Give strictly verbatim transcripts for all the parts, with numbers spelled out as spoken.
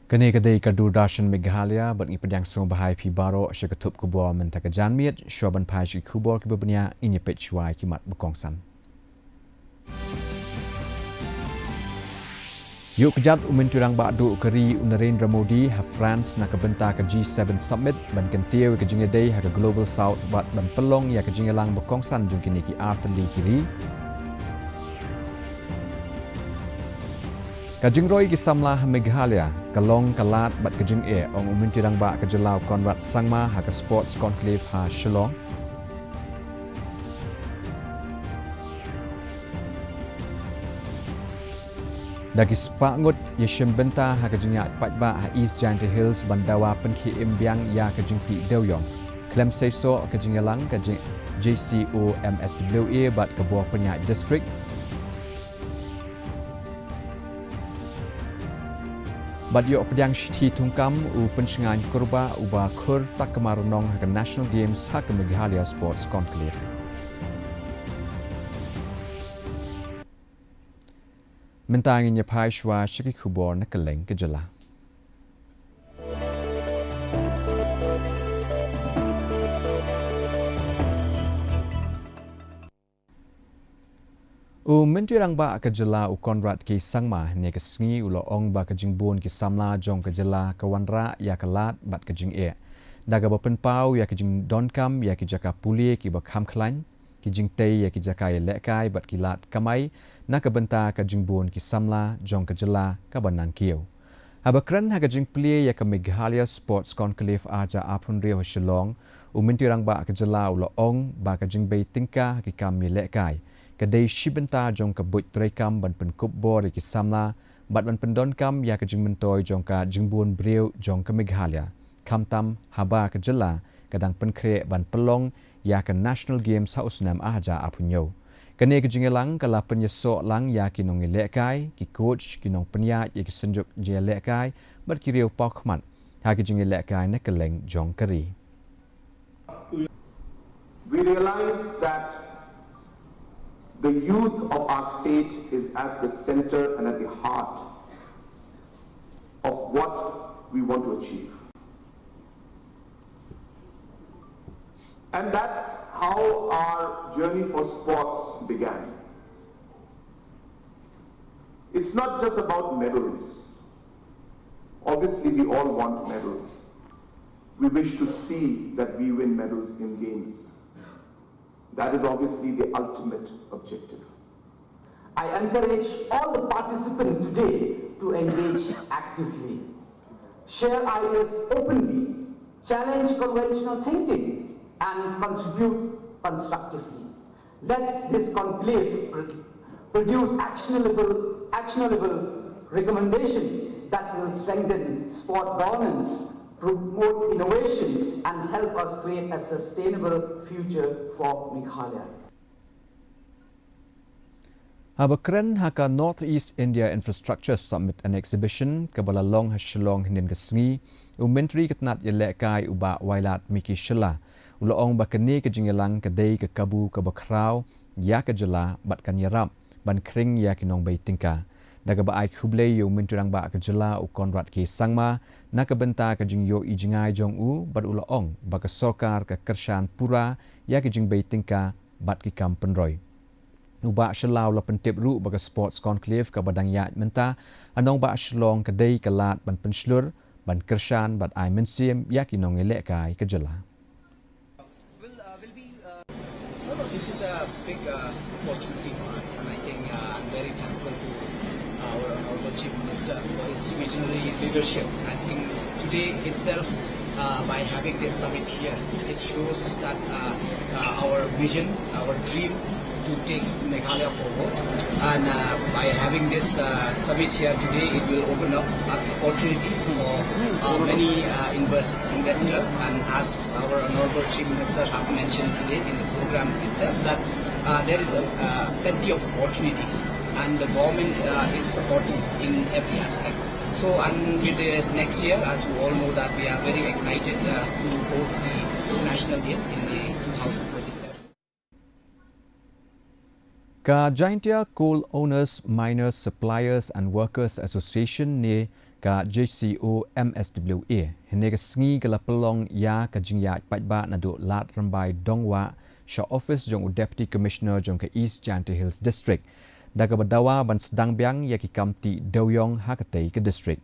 Kane ka dei ka Doordarshan Meghalaya, bad ngi pdiang sngewbha ïa phi baroh sha ka thup khubor mynta ka janmiet. Shuwa ban phai sha ki khubor kiba bniah, ngin ïa peit shuwa ïa ki mat ba kongsan. Ïoh kjat u Myntri Rangbah Duh ka ri u Narendra Modi ha France na ka bynta ka G seven Summit ban kyntiew ïa ka jingïadei ha ka Global South bad ban pynlong ïa ka jingïalang ba kongsan jong kine ki artylli ki ri. Ka jingroi ki samla ha Meghalaya ka long ka lad bad ka jingeh, ong u Myntri Rangbah ka jylla u Conrad Sangma ha ka Sports Conclave ha Shillong. Da ki spah ngut ïashim bynta ha ka jingïaid paidbah ha East Jaintia Hills ban dawa pynkhie im biang ïa ka jingtih dewïong. Khlem seisoh ka jingïalang ka jing-, J C O M S W A bad ka bor pynïaid district. Bad ïoh pdiang shithi thungkam u Pynshngaiñ Kurbah u Bah Khur Takma Rnong ha ka National Games ha ka Meghalaya Sports Conclave. Mynta ngin ïa phai shuwa sha ki khubor na kylleng ka jylla. U Myntri Rangbah ka jylla u Conrad K Sangma hynne ka sngi u la ong ba ka jingbun ki samla jong ka jylla ka wanrah ïa ka lad bad ka jingeh, da kaba pynpaw ïa ka jingdonkam ïa ki jaka pule kiba kham khlaiñ, ki jingtei ïa ki jaka ïalehkai bad ki lad kamai na ka bynta ka jingbun ki samla jong ka jylla kaba nang kiew. Haba kren ha ka jingplie ïa ka Meghalaya Sports Conclave arhajar arphew hynriew ha Shillong, u Myntri Rangbah ka jylla u la ong ba ka jingbei tyngka ha ki kam ïalehkai ka dei shi bynta jong ka buit treikam ban pynkup bor ïa ki samla bad ban pyndonkam ïa ka jingmyntoi jong ka jingbun briew jong ka Meghalaya, khamtam haba ka jylla ka dang pynkhreh ban pynlong ïa ka National Games ha u snem arhajar arphew hynñiew. Kane ka jingïalang ka la pynïasoh lang ïa ki nongïalehkai, ki coach, ki nongpynïaid ïa ki synjuk jingïalehkai bad ki riew paw khmat ha ki jingïalehkai na kylleng jong ka ri. We realize that the youth of our state is at the center and at the heart of what we want to achieve. And that's how our journey for sports began. It's not just about medals. Obviously, we all want medals. We wish to see that we win medals in games. That is obviously the ultimate objective. I encourage all the participants today to engage actively, share ideas openly, challenge conventional thinking, and contribute constructively. Let this conclave pr-, produce actionable, actionable recommendation that will strengthen sport governance, promote innovations, and help us create a sustainable future for Meghalaya. Haba kren ha ka North East India Infrastructure Summit and Exhibition kaba la long ha Shillong hynnin ka sngi, u Myntri ka tnat ïalehkai u Bah Wailadmiki Shylla u la ong ba kane ka jingïalang ka dei ka kabu kaba khraw ïa ka jylla bad kan ïarap ban khring ïa ki nongbei tyngka. Da kaba ai khublei ïa u Myntri Rangbah ka jylla u Conrad K Sangma na ka bynta ka jingïohi jngai jong u bad u la ong ba ka sorkar ka kyrshan pura ïa ki jingbei tyngka bad ki kam pynroi. U Bah Shylla u la pyntip ruh ba ka Sports Conclave kaba dang ïaid mynta ha nongbah Shillong ka dei ka lad ban pynshlur, ban kyrshan bad ai mynsiem ïa ki nongïalehkai ka jylla. This is a big uh, opportunity for us, and I think uh, I'm very thankful to our Honorable Chief Minister for his visionary leadership. I think today itself, uh, by having this summit here, it shows that uh, uh, our vision, our dream to take Meghalaya forward. And uh, by having this uh, summit here today, it will open up an opportunity for uh, many uh, invest investors. And as our Honorable Chief Minister have mentioned today in the program itself, that uh, there is a, uh, plenty of opportunity, and the government uh, is supporting in every aspect. So, and with the next year, as you all know, that we are very excited uh, to host the national game in the two thousand twenty-seven. Ka Jaintia Coal Owners, Miners, Suppliers and Workers Association ne Ka J C O M S W A hynne ka sngi ka la pynlong ïa ka jingïaid paidbah naduh Lad Rymbai Dongwah sha office jong u Deputy Commissioner jong ka East Jaintia Hills District, da kaba dawa ban sdang biang ïa ki kam tih dewïong ha katei ka district.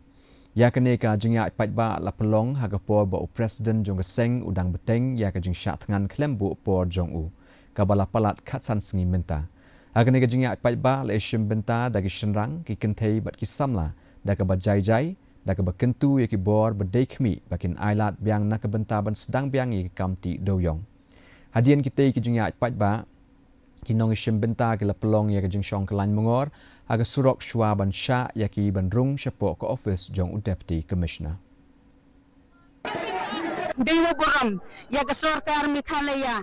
Ïa kane ka jingïaid paidbah la pynlong ha ka por ba u President jong ka seng u dang bteng ïa ka jingshah thngan khlem buh por jong u, kaba la palat khatsan sngi mynta. Ha kane ka jingïaid paidbah la ïashim bynta da ki shynrang, ki kynthei bad ki samla da kaba jai jai, da kaba kyntu ïa ki bor ba dei khmih ba kin ailad biang na ka bynta ban sdang biang ïa ki kam tih dewïong. Hadien kitei ki jingïaid paidbah, ki nongïashim bynta ki la pynlong ïa ka jingshong kyllain mongor ha ka surok shuwa ban shah ïa ki ban rung shapoh ka office jong u Deputy Commissioner. Dei wa burom ïa ka sorkar Meghalaya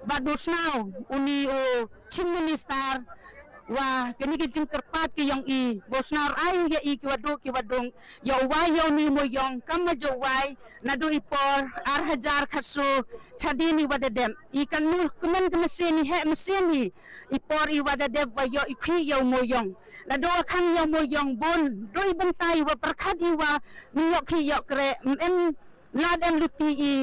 bad u sñiaw uni u Chief Minister wa kani ka jingkyrpad ka yong i, wa u sñiaw ai ïa i ki wa duh ki wa dung, ïa u wai ïa uni u mooïong kam ma jong u wai naduh i por ar hajar khatsaw chadien i wa da dep. I kan nu kmen ka mynsiem i heh mynsiem i, i por i wa da dep wa ïoh i khih ïa u mooïong. Naduh wa khang ïa u mooïong bun, duh i bynta i wa pyrkhat i wa, ym ïoh khih ïoh kreh, ym em lad em luti i,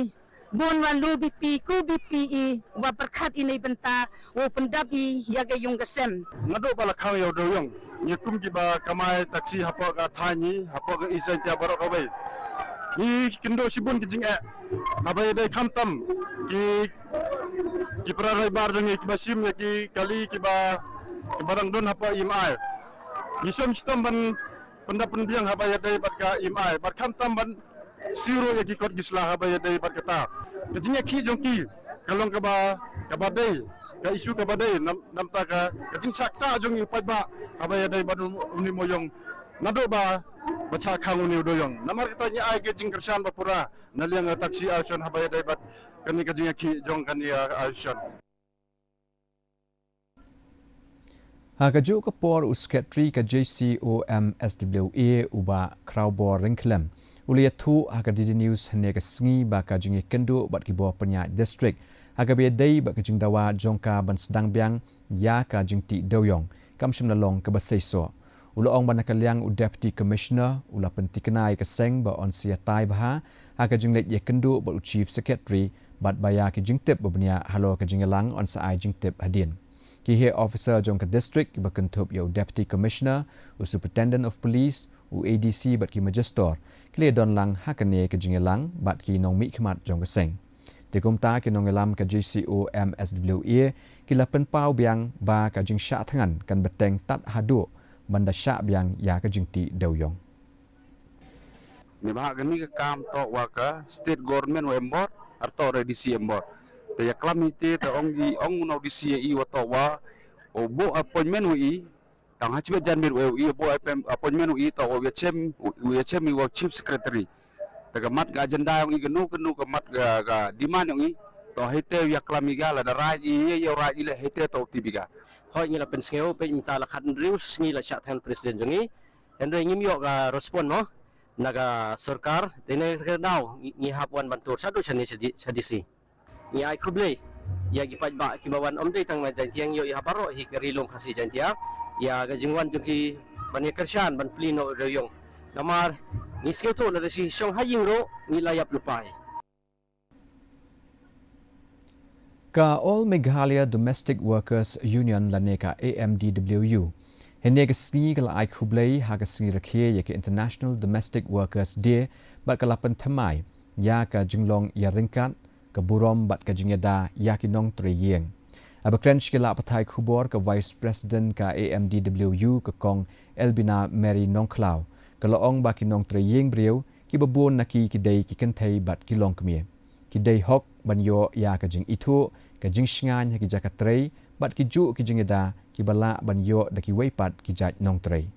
bun wa lu bipi ku bipi i, wa pyrkhat i na i bynta wa pyndap i ïa ka yung ka sem. Naduh ba la khang ïa u dewïong, ngi kum kiba kamai taxi hapoh ka thaiñ i, hapoh ka East Jaintia baroh kawei, ngi kynduh shibun ki jingeh. Haba ïadei khamtam ki, ki para raibar jong ngi kiba shim ïa ki kali kiba, kiba dang don hapoh E M I, ngi shim shitom ban pyndap pynbiang haba ïadei bad ka E M I bad khamtam ban siew ruh ïa ki kot ki sla haba ïadei bad kata. Ka jingïakhih jong ki ka long kaba, kaba dei, ka issue kaba dei nam, namta ka, ka jingshah ktah jong ngi u paidbah haba ïadei bad u, uni u mooïong naduh ba, ba shah khang uni u dewïong. Namar kata ngi ai ka jingkyrshan ba pura na liang ka taxi association haba ïadei bad kani ka jingïakhih jong kani ka association. Ha kajuh ka por u Secretary ka J C O M S W A u Bah Khrawbor Ryngkhlem u la ïathuh ha ka D D News hynne ka sngi ba ka jingïakynduh bad ki bor pynïaid district ha kaba ïadei bad ka jingdawa jong ka ban sdang biang ïa ka jingtih dewïong kam shym la long kaba seisoh. U la ong ba na ka liang u Deputy Commissioner u la pyntikna ïa ka seng ba yn sa ïatai bha ha ka jingleit ïakynduh bad u Chief Secretary bad ba ïa ki jingtip ba bniah halor ka jingïalang yn sa ai jingtip hadien. Ki heh officer jong ka district kiba kynthup ïa u Deputy Commissioner, u Superintendent of Police, u A D C bad ki Magistrate ki la ïadon lang ha kane ka jingïalang bad ki nongmihkhmat jong ka seng. Te kumta ki nongïalam ka J C O M S W A ki la pynpaw biang ba ka jingshah thngan kan bteng tad haduh ban da shah biang ïa ka jingtih dewïong. Neibhah kani ka kam toh wa ka state government wa em bor, ar toh re D C em bor. Te ïaklam hi te, te ong i, ong u na u D C ïa i wa toh wa u buh appointment wa i, tang ha chibet janmiet wa i buh appointment wa i toh wa u ïachem, u ïachem i wa u chief secretary. Te ka mat ka agenda yong i, kano kano ka mat ka, ka demand yong i, toh hi te u ïaklam i ka, lada raid i ïa u raid i leh hi te toh u tip i ka. Hooid, ngi la pynsngew, peit mynta la khathynriew sngi la shah thngan president jong i. Hynrei ngim ïoh ka respond mo na ka sorkar. Te ne ka daw ngi, ngi hap wan ban tur shaduh shane sha D-, sha D C. Ngi ai khublei ïa ki paidbah kiba wan, ym dei tang na Jaintia, ngi ïoh ïa baroh hi ka Ri Lum Khasi Jaintia ïa ka jingwan jong ki ban ïakyrshan ban plie noh u dewïong. Namar ngi sngewthuh lada shi shong ha ïing ruh ngi la ïap lypa hi. Ka All Meghalaya Domestic Workers Union lane ka A M D W U hynne ka sngi ka la ai khublei ha ka sngi rakhe ïa ka International Domestic Workers Day bad ka la pynthymmai ïa ka jinglong ïaryngkat, ka burom bad ka jingïada ïa ki nongtrei ïing. Haba kren sha ki lad pathai khubor, ka Vice President ka A M D W U ka Kong Elbina Mary Nongkhlaw ka la ong ba ki nongtrei ïing briew kiba bun na ki ki dei ki kynthei bad ki longkmie. Ki dei hok ban ïoh ïa ka jingithuh, ka jingshngaiñ ha ki jaka trei bad ki juh ki jingïada kiba lah ban ïoh da kiwei pat ki jait nongtrei.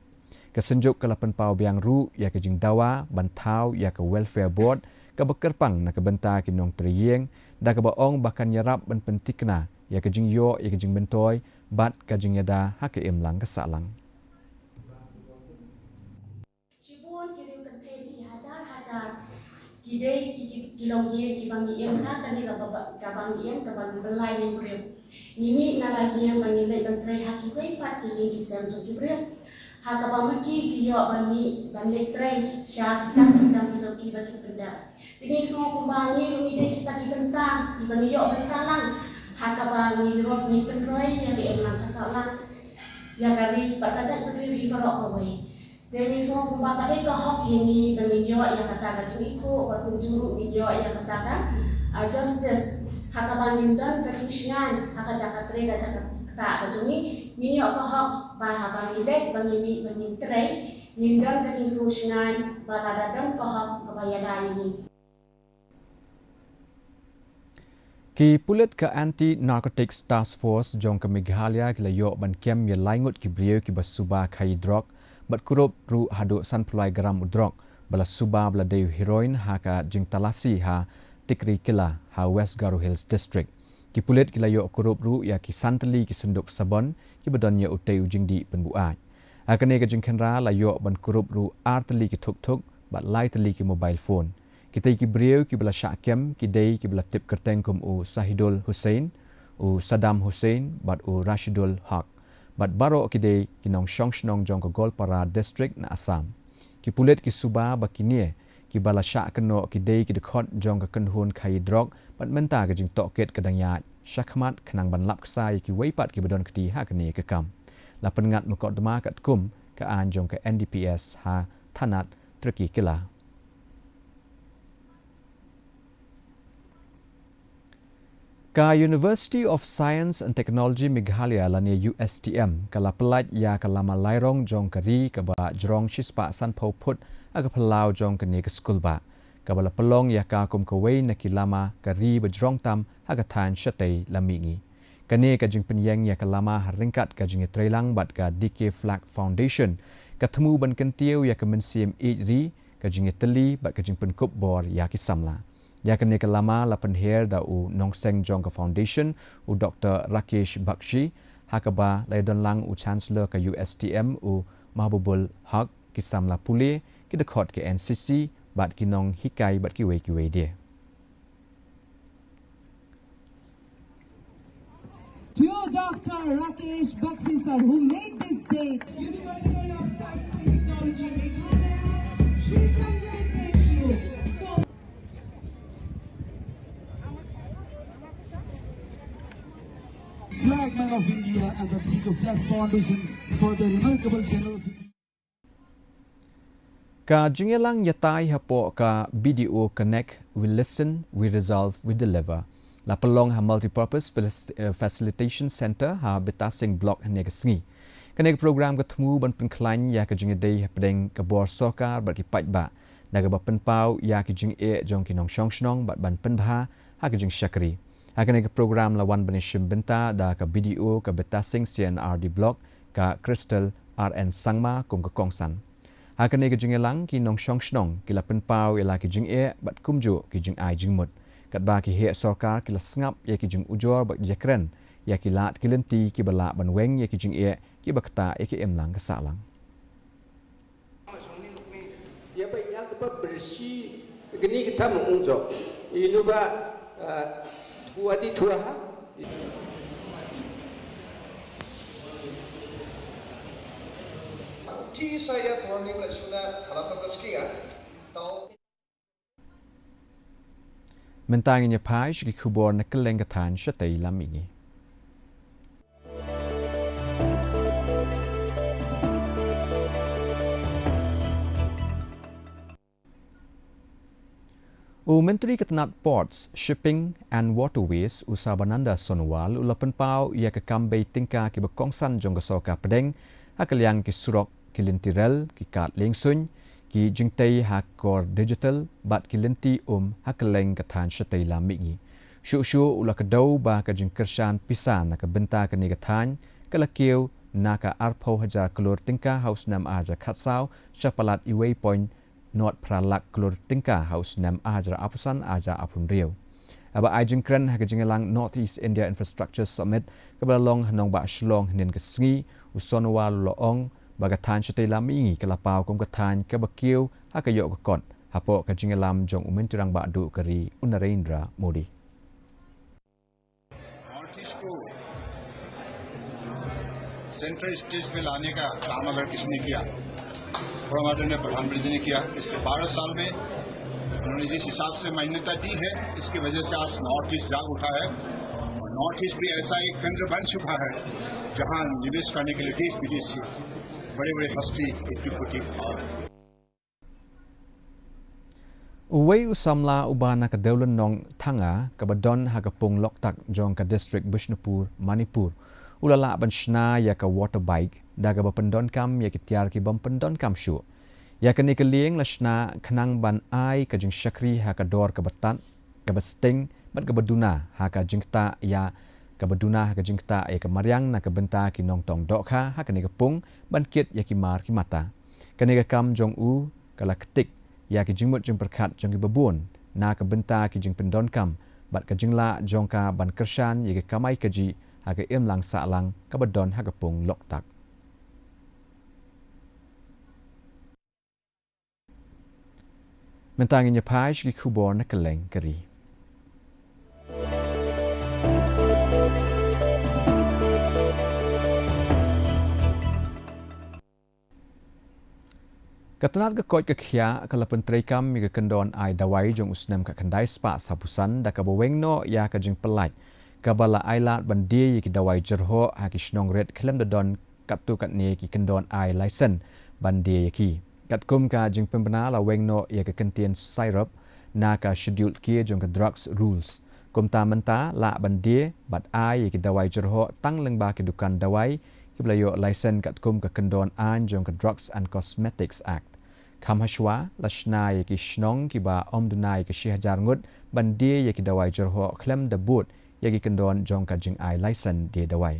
Ka Synjuk ka la pynpaw biang ruh ïa ka jingdawa ban thaw ïa ka Welfare Board kaba kyrpang na ka bynta ki nongtrei ïing, da kaba ong ba kan ïarap ban pyntikna ïa ka jingïoh ïa ka jingmyntoi bad ka jingïada ha ka imlang ka sahlang. Shibun ki riew kynthei ki hajar hajar ki dei ki, ki, ki longïing kiba ngi im na kane kaba, kaba ngi im kaba ngi bylla ïing briew. Ngi mih na la ïing ba ngi leit ban trei ha kiwei pat ki ïing ki sem jong ki briew. Ha kaba ma ki ki ïoh ban mih ban leit trei sha kita ki jam ki jong ki ba ki pyndep. Te ngi sngew kumba ngi ruh ngi dei kita ki bynta kiba ngi ïoh bynta lang. Ha kaba ngi ruh ngi pynroi ïa ka imlang ka sahlang, ïa ka ri bad ka jaitbynriew hi baroh kawei. Te ngi sngew kumba ka dei ka hok ïa ngi ba ngin ïoh ïa kata ka jingithuh bad kumjuh ruh ngin ïoh ïa kata ka, ah, justice. Ha kaba ngin don ka jingshngaiñ ha ka jaka trei ka jaka ktah ka jong ngi, ngin ïoh ka hok ba haba ngi leit ba ngin mih ba ngin trei, ngin don ka jingsngewshngaiñ ba lada don ka hok kaba ïada ïa ngi. Ki pulit ka Anti Narcotics Task Force jong ka Meghalaya ki la ïoh ban kem ïa lai ngut ki briew kiba suba khaïi drok bad kurup ruh haduh sanphew lai gram u drok ba la suba ba la dei u heroin ha ka jingtalasi ha Tikrikilla ha West Garo Hills District. Ki pulit ki la ïoh kurup ruh ïa ki san tylli ki synduk sabon kiba don ïa utei u jingdih pynbuaid. Ha kane ka jingkhynra la ïoh ban kurup ruh ar tylli ki thuk thuk bad lai tylli ki mobile phone. Kitei ki briew kiba la shah kem ki dei kiba la tip kyrteng kum u Sahidul Hussain, u Saddam Hussain bad u Rashidul Haq. Bad baroh ki dei ki nongshong shnong jong ka Goalpara District na Assam. Ki pulit ki suba ba kine kiba la shah kynnoh ki dei ki dkhot jong ka kynhun khaïi drok bad mynta ka jingtohkit ka dang ïaid shakhmat khnang ban lap ksa ïa kiwei pat kiba don kti ha kane ka kam. La pynngat mukotduma katkum ka aiñ jong ka N D P S ha thanat Tikrikilla. Ka University of Science and Technology Meghalaya lane U S T M ka la pyllait ïa ka lama lairong jong ka ri kaba jrong shispah sanphew phut ha ka phyllaw jong kane ka skulbah, kaba la pynlong ïa ka kum kawei na ki lama ka ri ba jrong tam ha ka thaiñ shatei lam mihngi. Kane ka jingpynïeng ïa ka lama ha ryngkat ka jingïatreilang bad ka D K Flagg Foundation ka thmu ban kyntiew ïa ka mynsiem ïeit ri, ka jingïatylli bad ka jingpynkup bor ïa ki samla. Ïa kane ka lama la pynher da u nongseng jong ka foundation, u Doktor Rakesh Bakshi, ha kaba la ïadon lang u Chancellor ka U S T M, u Mahbubul Haq, ki samla pule, ki dkhot ka N C C bad ki nonghikai bad kiwei kiwei de. To Doctor Rakesh Bakshi sir, who made this day. University of Science and Technology Meghalaya, Shri Sanjay Keshri. Flag Man of India and the Big Flag Foundation for the remarkable generosity. Ka jingïalang ïatai hapoh ka B D O Connect, We Listen, We Resolve, We Deliver, la pynlong ha Multipurpose Falis-, eh, Facilitation Center ha Betasing Block hynne ka sngi. Kane ka program ka thmu ban pynkhlaiñ ïa ka jingïadei hapdeng ka bor sorkar bad ki paidbah, da kaba pynpaw ïa ki jingeh jong ki nongshong shnong bad ban pynbha ha ka jingshakri. Ha kane ka program la wan ban ïashim bynta da ka B D O ka Betasing C and R D Block, ka Crystal R N Sangma, kum ka kongsan. Ha kane ka jingïalang ki nongshong shnong ki la pynpaw ïa la ki jingeh bad kumjuh ki jingai jingmut. Katba ki heh sorkar ki la sngap ïa ki jingujor bad ïakren ïa ki lad ki lynti kiba lah ban weng ïa ki jingeh kiba ktah ïa ka imlang ka sahlang. Ïa ba ïa kaba byrshi kini kita mung jok. Inu ba, ah, thua di thua ha. Ti saya thua ni mula shuna halato kaskia. Tau. Mynta ngin ïa phai sha ki khubor na kylleng ka thaiñ shatei lam mihngi. U Myntri ka tnat Ports, Shipping and Waterways, u Sarbananda Sonowal, u la pynpaw ïa ka kam bei tyngka kiba kongsan jong ka sorkar pdeng ha ka liang ki surok, ki lynti rel, ki kad liengsuiñ, ki jingtei ha kor digital bad ki lynti um ha kylleng ka thaiñ shatei lam mihngi. Shuh shuh u la kdew ba ka jingkyrshan pisa na ka bynta kane ka thaiñ ka la kiew na ka arphew hajar klur tyngka ha u snem arhajar khatsaw sha palat uwei point nod phra lak klur tyngka ha u snem arhajar arphew san arhajar arphew hynriew. Haba ai jingkren ha ka jingïalang North East India Infrastructure Summit kaba la long ha nongbah Shillong hynnin ka sngi, u Sonowal u la ong ba ka thaiñ shatei lam mihngi ka la paw kum ka thaiñ kaba kiew ha ka ïoh ka kot hapoh ka jingïalam jong u Myntri Rangbah Duh ka ri, u Narendra Modi. सेंट्रल स्टेज पे लाने का काम अगर किसी ने किया, और हमारे प्रधानमंत्री जी ने किया, पिछले बारह साल में उन्होंने जिस हिसाब से मान्यता दी है, इसकी वजह से आज नॉर्थ ईस्ट जाग उठा है। और नॉर्थ ईस्ट भी ऐसा एक केंद्र बन चुका है, जहां निवेश करने के लिए देश विदेश से बड़े बड़े हस्ती, उद्योगपति और Uwei u samla uba na ka Dewlynnong Thanga kaba don ha ka pung Loktak jong ka district Bishnupur, Manipur, u la lah ban shna ïa ka water bike da kaba pyndonkam ïa ki tiar ki bym pyndonkam shuh. Ïa kane ka lieng la shna khnang ban ai ka jingshakri ha ka dor kaba tad, kaba sting bad kaba duna ha ka jingktah ïa, kaba duna ha ka jingktah ïa ka mariang na ka bynta ki nongtong dohkha ha kane ka pung ban kit ïa ki mar ki mata. Kane ka kam jong u ka la ktik ïa ki jingmut jingpyrkhat jong kiba bun na ka bynta ki jingpyndonkam bad ka jinglah jong ka ban kyrshan ïa ki kamai kajih ha ka imlang sahlang kaba don ha ka pung Loktak. Mynta ngin ïa phai sha ki khubor na kylleng ka ri. Ka tnat ka koit ka khiah ka la pyntreikam ïa ka kyndon ai dawai jong u snem khatkhyndai spah sawphew san da kaba weng noh ïa ka jingpyllait kaba la ailad ban die ïa ki dawai jyrhoh ha ki shnong rit khlem da don katto katne ki kyndon ai laisen ban die ïa ki. Katkum ka jingpynbna la weng noh ïa ka kyntien syrup na ka Schedule K jong ka Drugs Rules. Kumta mynta lah ban die bad ai ïa ki dawai jyrhoh tang lyngba ki dukan dawai kiba la ïoh laisen katkum ka kyndon aiñ jong ka Drugs and Cosmetics Act. Kham hashwa la shna ïa ki shnong kiba ym duna ïa ka shi hajar ngut ban die ïa ki dawai jyrhoh khlem da bud ïa ki kyndon jong ka jingai laisen die dawai.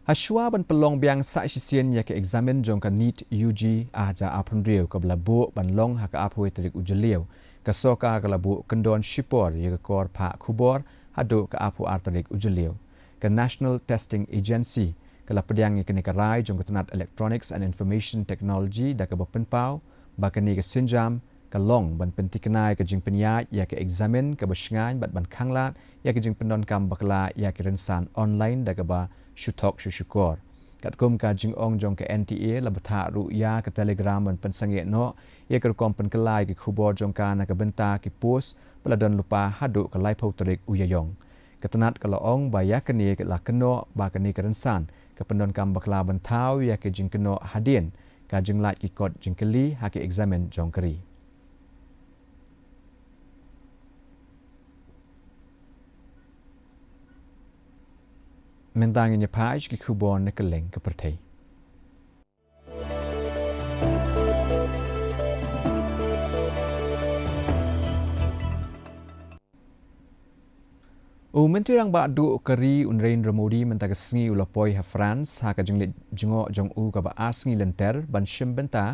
Hashwa ban pynlong biang sa shisien ïa ka eksamin jong ka NEET U G ar hajar arphew hynriew kaba la buh ban long ha ka arphew wei tarik u Jylliew, ka sorkar ka la buh kyndon shipor ïa ka kor phah khubor haduh ka arphew ar tarik u Jylliew. Ka National Testing Agency ka la pdiang ïa kane ka rai jong ka tnat Electronics and Information Technology da kaba pynpaw ba kane ka sienjam ka long ban pynthikna ïa ka jingpynïaid ïa ka eksamin kaba shngaiñ bad ban khanglad ïa ka jingpyndonkam bakla ïa ki rynsan online da kaba shu thok shu shukor. Katkum ka jingong jong ka N T A, la bthah ruh ïa ka Telegram ban pynsangeh noh ïa ka rukom pynkylla ïa ki khubor jong ka na ka bynta ki post ba la don lypa haduh ka laiphew tarik u Ïaïong. Ka tnat ka la ong ba ïa kane ka la kynnoh ba kane ka rynsan ka pyndonkam bakla ban thaw ïa ka jingkynnoh hadien ka jinglait ki kot jingkylli ha ka eksamin jong ka ri. Mynta ngin ïa phai sha ki khubor na kylleng ka pyrthei. U Myntri Rangbah Duh ka ri u Narendra Modi mynta ka sngi u la poi ha France ha ka jingleit jngoh jong u kaba ar sngi lynter ban shim bynta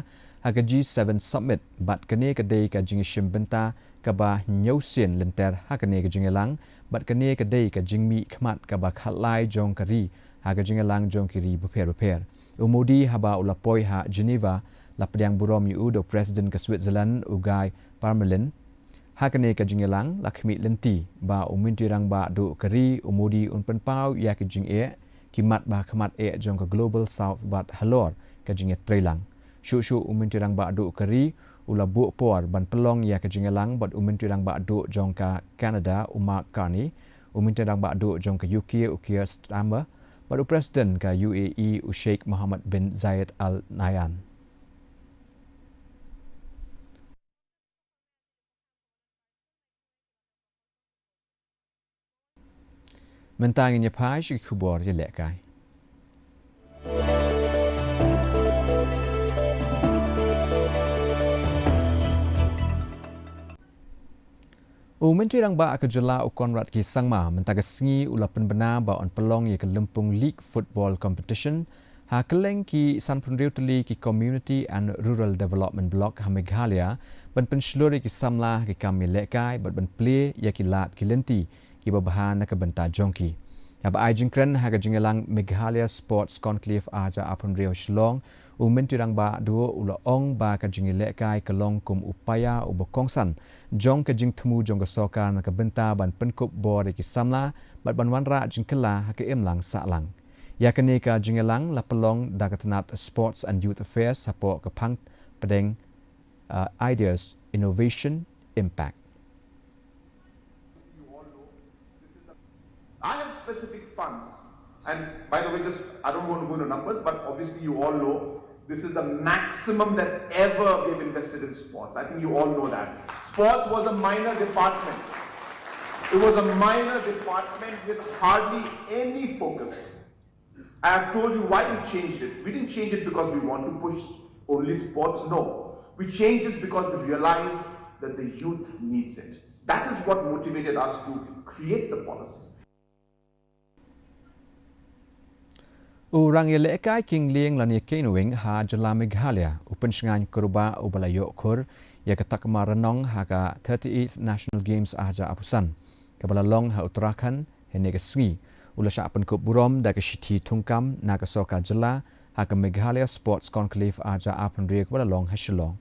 ha ka G seven Summit, bad kane ka dei ka jingshim bynta kaba hynñiew sien lynter ha kane ka jingïalang, bad kane ka dei ka jingmih khmat kaba khatlai jong ka ri ha ka jingïalang jong ki ri bapher bapher. U Modi haba u la poi ha Geneva la pdiang burom ïa u da u President ka Switzerland u Guy Parmelin. Ha kane ka jingïalang la khmih lynti ba u Myntri Rangbah Duh ka ri u Modi un pynpaw ïa ki jingeh ki mat ba khmat eh jong ka Global South bad halor ka jingïatreilang. Shuh shuh u Myntri Rangbah Duh ka ri u la buh por ban pynlong ïa ka jingïalang bad u Myntri Rangbah Duh jong ka Canada u Mark Carney, u Myntri Rangbah Duh jong ka U K u Keir Starmer, bad u President ka U A E u Sheikh Mohammed bin Zayed Al Nahyan. Mynta ngin ïa phai sha ki khubor ïalehkai. U Myntri Rangbah ka jylla u Conrad K Sangma mynta ka sngi u la pynbna ba yn pynlong ïa ka Lympung League Football Competition ha kylleng ki sanphew hynriew tylli ki Community and Rural Development Block ha Meghalaya, ban pynshlur ïa ki samla ha ki kam ïalehkai bad ban plie ïa ki lad ki lynti kiba bha na ka bynta jong ki. Haba ai jingkren ha ka jingïalang Meghalaya Sports Conclave arhajar arphew hynriew Shillong, u Myntri Rangbah Duh u la ong ba ka jingïalehkai ka long kum u paia uba kongsan jong ka jingthmu jong ka sorkar na ka bynta ban pynkup bor ïa ki samla bad ban wanrah jingkylla ha ka imlang sahlang. Ïa kane ka jingïalang la pynlong da ka tnat Sports and Youth Affairs hapoh ka phang pdeng, uh, Ideas, Innovation, Impact. I have specific funds. And by the way, just I don't want to go into numbers, but obviously you all know this is the maximum that ever we have invested in sports. I think you all know that. Sports was a minor department. It was a minor department with hardly any focus. I have told you why we changed it. We didn't change it because we want to push only sports. No. We changed this because we realized that the youth needs it. That is what motivated us to create the policies. U rangïalehkai kynglieng lane canoeing ha jylla Meghalaya, u Pynshngaiñ Kurbah uba la ïoh khur ïa ka takma rnong ha ka thirty-eighth National Games arhajar arphew san, kaba la long ha Uttarakhand hynne ka sngi, u la shah pynkup burom da ka shithi thungkam na ka sorkar jylla ha ka Meghalaya Sports Conclave arhajar arphew hynriew kaba la long ha Shillong.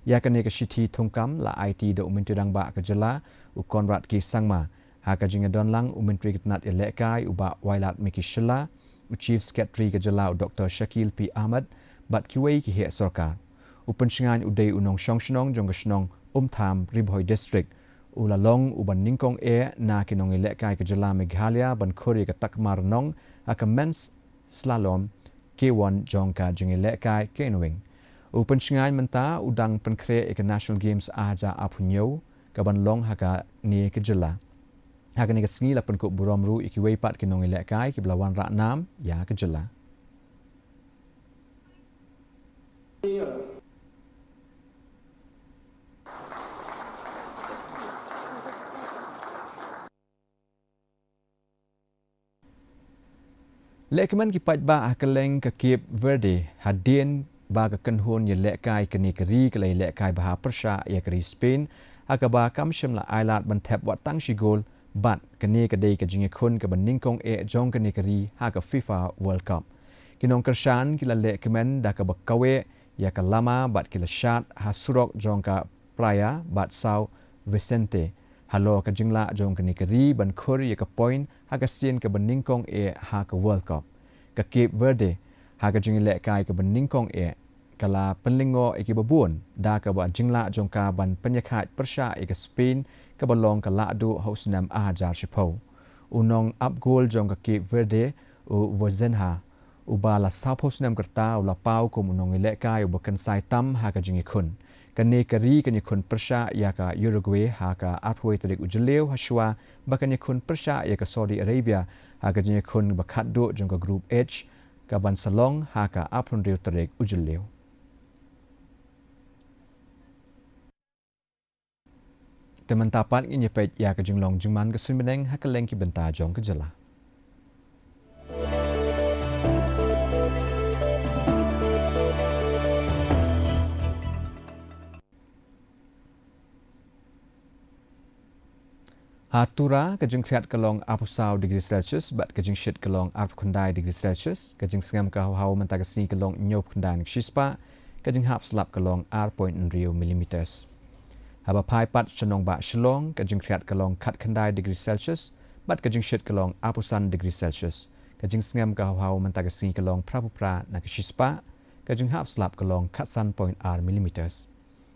Ïa kane ka shithi thungkam la aiti da u Myntri Rangbah ka jylla, u Conrad K Sangma, ha ka jingïadonlang u Myntri ka tnat ïalehkai u Bah Wailadmiki Shylla, u Chief Secretary ka jylla u Doctor Shakil P Ahmed, bad kiwei ki heh sorkar. U Pynshngaiñ u dei u nongshong shnong jong ka shnong Umtham, Ri Bhoi District. U la long uba nyngkong eh na ki nongïalehkai ka jylla Meghalaya ban khur ïa ka takma rnong ha ka Men's Slalom K one jong ka jingïalehkai canoeing. U Pynshngaiñ mynta u dang pynkhreh ïa ka National Games arhajar arphew hynñiew kaban long ha kane ka jylla. Ha kane ka sngi la pynkup burom ruh ïa kiwei pat ki nongïalehkai kiba la wanrah nam ïa ka jylla. Lehkmen ki paidbah ha kylleng ka Cape Verde hadien ba ka kynhun ïalehkai kane ka ri ka la ïalehkai bha pyrshah ïa ka ri Spain, ha kaba kam shym la ailad ban thep wat tang shi gol, bad kane ka dei ka jingïakhun kaba nyngkong eh jong kane ka ri ha ka FIFA World Cup. Ki nongkyrshan ki la lehkmen da kaba kaweh ïa ka lama bad ki la shad ha surok jong ka Praia bad São Vicente, halor ka jinglah jong kane ka ri ban khur ïa ka point ha ka sien kaba nyngkong eh ha ka World Cup. Ka Cape Verde, ha ka jingïalehkai kaba nyngkong eh, ka la pynlyngngoh ïa kiba bun da kaba jinglah jong ka ban pynïakhaid pyrshah ïa ka Spain kaba long ka lahduh ha u snem arhajar shiphew. U nongap gol jong ka Cape Verde, u Vozinha, uba la sawphew snem ka rta, u la paw kum u nongïalehkai uba kynsai tam ha ka jingïakhun. Kane ka ri kan ïakhun pyrshah ïa ka Uruguay ha ka arphew wei tarik u Jylliew, hashwa ba kan ïakhun pyrshah ïa ka Saudi Arabia ha ka jingïakhun ba khatduh jong ka Group H, kaban sa long ha ka arphew hynriew tarik u Jylliew. Te mynta pat ngin ïa peit ïa ka jinglong jingman ka suiñ bneng ha kylleng ki bynta jong ka jylla. Ha Tura, ka jingkhriat ka long arphew saw degree Celsius bad ka jingshit ka long arphew khyndai degree Celsius, ka jingsngem ka haw haw mynta ka sngi ka long hynñiew phew khyndai na ka shispah, ka jinghap slap ka long ar point hynriew millimeters. Haba phai pat sha nongbah Shillong, ka jingkhriat ka long khatkhyndai degree Celsius bad ka jingshit ka long arphew san degree Celsius, ka jingsngem ka haw haw mynta ka sngi ka long phraphew phra na ka shispah, ka jinghap slap ka long khatsan point ar millimeters.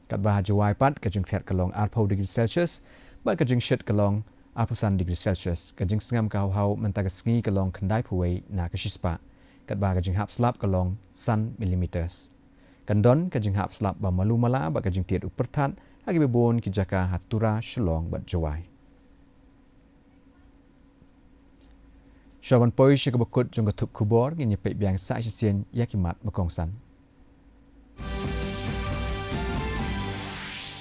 Katba ha Jowai pat, ka jingkhriat ka long arphew degree Celsius bad ka jingshit ka long arphew san degree Celsius, ka jingsngem ka haw haw mynta ka sngi ka long khyndaiphew wei na ka shispah, katba ka jinghap slap ka long san millimeters. Kan don ka jinghap slap ba malu mala bad ka jingtied u pyrthat ha kiba bun ki jaka ha Tura, Shillong bad Jowai. Shuwa ban poi sha kaba kut jong ka thup khubor, ngin ïa peit biang sa shisien ïa ki mat ba kongsan.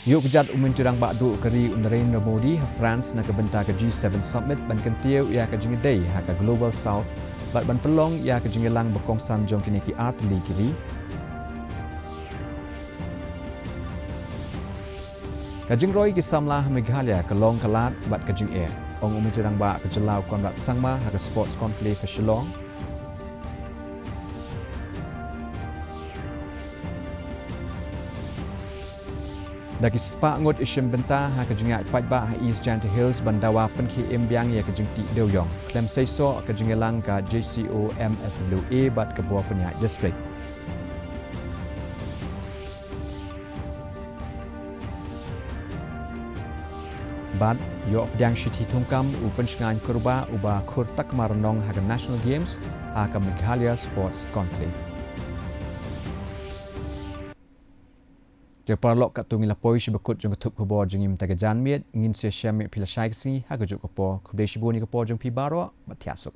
Ïuh kjat u Myntri Rangbah Duh ka ri u Narendra Modi ha France na ka bynta ka G seven Summit ban kyntiew ïa ka jingïadei ha ka Global South bad ban pynlong ïa ka jingïalang ba kongsan jong kine ki artylli ki ri. Ka jingroi ki samla ha Meghalaya ka long ka lad bad ka jingeh. U Myntri Rangbah ka jylla u Conrad Sangma ha ka Sports Conclave ha Shillong. Da ki spah ngut i shim bynta ha ka jingïaid paidbah ha East Jaintia Hills ban dawa pynkhie im biang ïa ka jingtih dewïong. Khlem seisoh ka jingïalang ka J C O M S W A bad ka bor pynïaid district. Bad ïoh pdiang shithi thungkam u pynshngaiñ kyrpang u Bah Khur Takmar Nong ha ka National Games ha ka Meghalaya Sports Conclave. Te paralok, katto ngi la poi sha ba kut jong ka thup khubor jong ngi mynta ka janmiet. Ngin sa ïashem ïa phi lashai ka sngi ha kajuh ka por. Khublei shibun ïa ka por jong phi baroh, bad thiah suk.